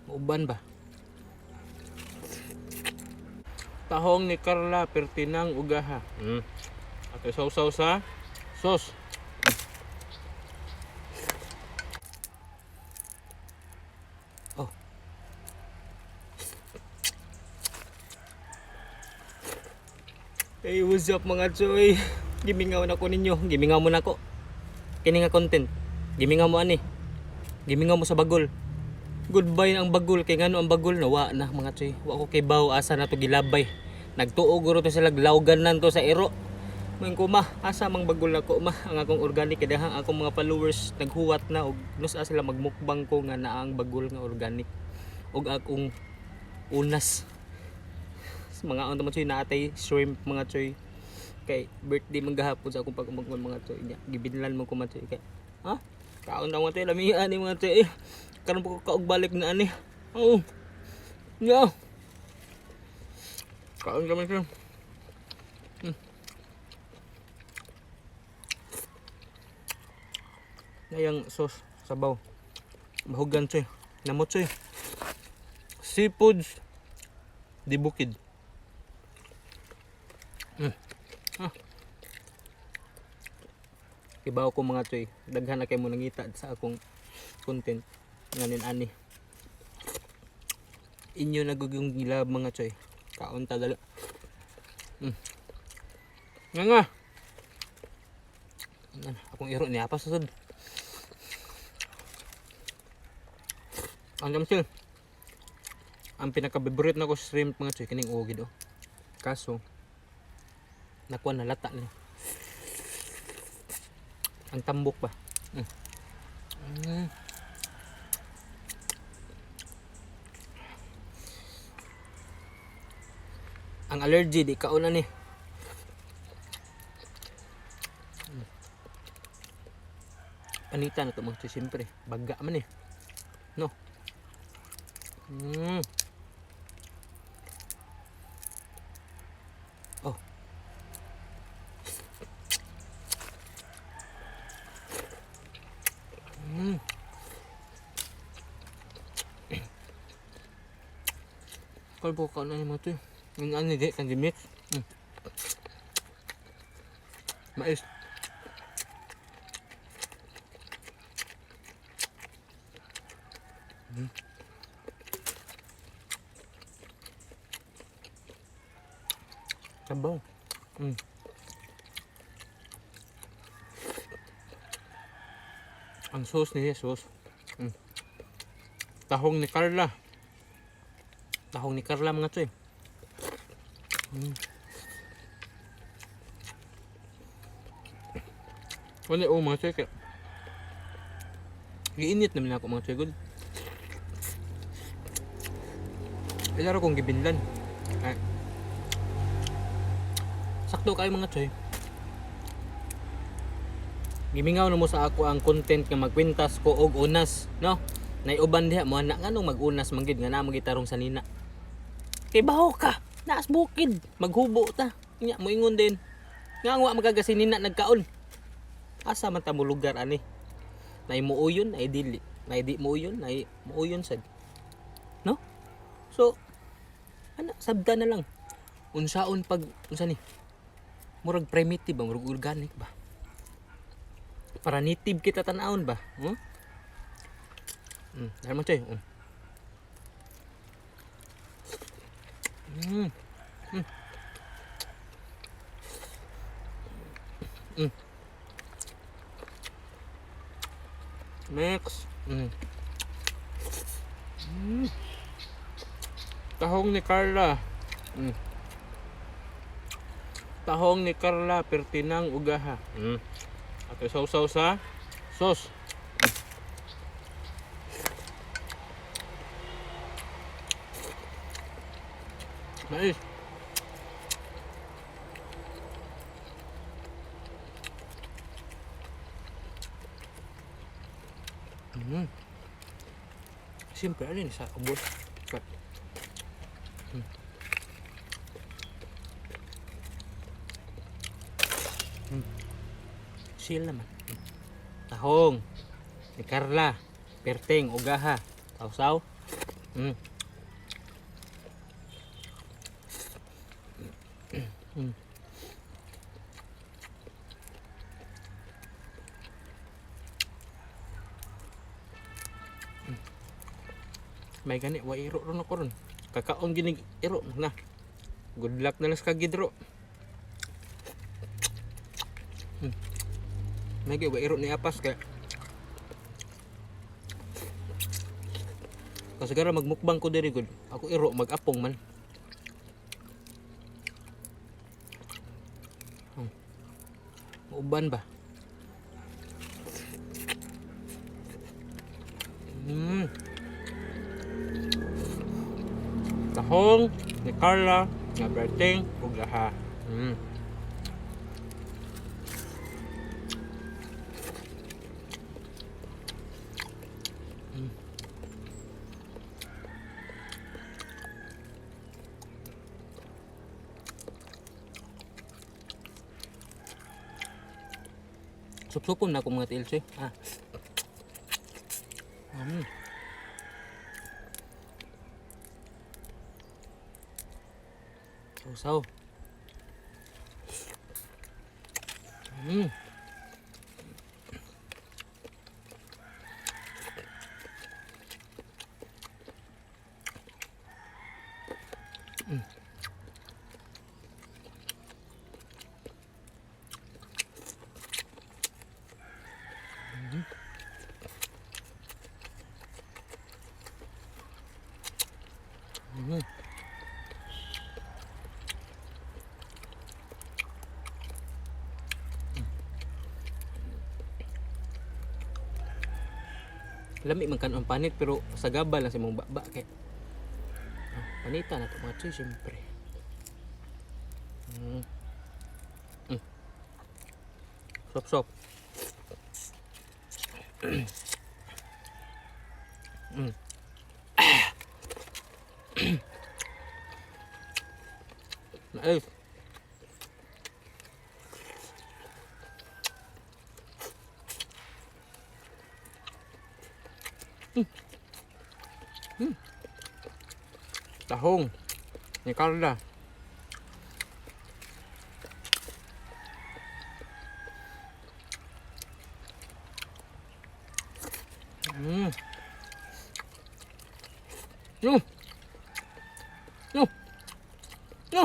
Mauban ba? Tahong ni Carla pertinang ugaha. Ato sausaw sa sauce. Oh. Hey, what's up, mga choy? Gimingaw na ko ninyo. Gimingaw mo na ko. Kini nga content. Gimingaw mo ani. Gimingaw mo sa bagol. Goodbye na ang bagol kay ngano ang bagol nawa na, mga choy. Wa ko kay baw asa na to gilabay. Nagtuo guro to sila, glawgan nan to sa ero. Moing ko ma, asa mang bagol na ko ma ang akong organic kay dahang akong mga followers naghuwat na og nusa sila magmukbang ko nga naa ang bagol nga organic og akong unas. Mga unta mga choy, naatay shrimp, mga choy, kay birthday man gahapon sa akong pag-umangkon, mga choy. Nya gibinlan mo ko, mga choy, kay ha kaon na, mga choy, lamian ni, mga choy. Eh, karon pa ko kaog balik na ani. Oo nya kaon kami choy. Nayang sauce sabaw bahugan, choy, namot, choy. Seafoods di bukid. Ah. Kibaw ko, mga choy, daghan na kay mo nangita sa akong content nganin ani. Inyo na gud yung gilab, mga choy. Kaon ta dala. Nga nga. Ano, akong iro niya pa susod. Ang damsil. Ang pinaka-favorite na ko shrimp, mga choy, kining ugid oh. Kaso nakuha na lata niya. Ang tambok ba? Ang allergy di kauna ni. Panita na to, mga choy, siyempre. Baga man eh. No. Oh. Kalbo ka na ni mo to. Yung ano di kan mix. Mais. Sabaw. Ang sauce niya, sauce. Tahong ni Carla. Tahong ni Carla, mga choy. Wala oh, mga choy. Kaya giinit naman ako, mga choy. Good. Ilaro kong gibinlan. Ay. Sakto kayo, mga choy. Gimingaw na mo sa ako ang content nga magkwintas ko og unas, no? Nay uban diha mo ana nganong mag-unas man gid nga naa gitarong sa nina. Kay baho ka, naas bukid, maghubo ta. Nya moingon din. Nga ang wa magagasinina nagkaon. Asa man ta mo lugar ani? Nay muuyon, ay dili. Nay di muuyon, nay muuyon sad. No? So, ana sabda na lang. Unsaon pag unsa ni? Murag primitive ba, murag organic ba? Para native kita tan-awon ba? Hmm? Dahil mo, choy. Mix. Tahong ni Carla. Tahong ni Carla pertinang ugaha. Ato sausaw sa sauce. Mais. Siyempre, ano yun sa ubos? Cut. Chill naman. Tahong. Ni Carla, Perteng, Ugaha, Sausaw. May gani wa iro ron ako ron. Kakaon ginig iro na. Good luck na lang sa kagidro. May wa iro ni apas kay kasigara magmukbang ko diri gud. Ako iro magapong man. Mauban ba? Tahong ni Carla nga berting ug laha. Supsupon na akong mga TLC. Ah. Sausaw. Lami man kanon panit pero sa gaba lang sa imong baba kay. Ah, panita na to mga choy syempre. Sop sop. Nice. Tahong ni Carla. No. No. No.